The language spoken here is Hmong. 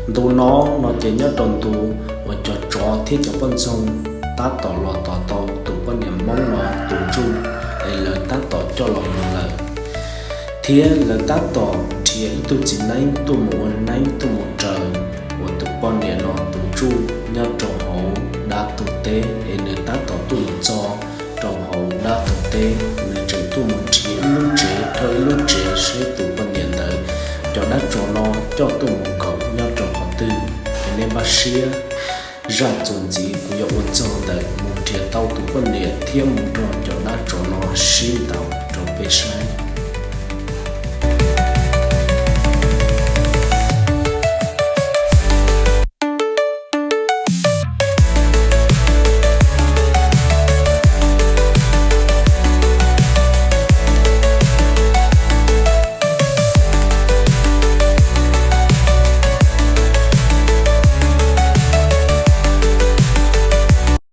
Ntu no no ces nyob rau ntu uas cov tsov thiab cov poj ntxoog tab tom los tom tau tus poj niam Hmoob no tus ntsuj, es lawv tab tom coj los mus lawm, thiab lawv tab tom nrhiav ib tug txiv neeb tuaj mus ua neeb tuaj mus raws uas tus poj niam no tus ntsuj nyob rau hauv dab tuag teb, es nws tab tom tuaj mus txog rau hauv dab tuag teb, nws tseem tuaj mus nrhiav ib lub tsev dhau ib lub tsev seb tus poj niam ntawd cov dab tsov no coj tuaj mus nkaum nyob rau qhov twg. Es nej npaj siab, zaj txuas ntxiv kuv yuav ua txog ntawm mus nrhiav tau tus poj niam thiab mus nrog cov dab tsov no sib ntaus rau peb saib.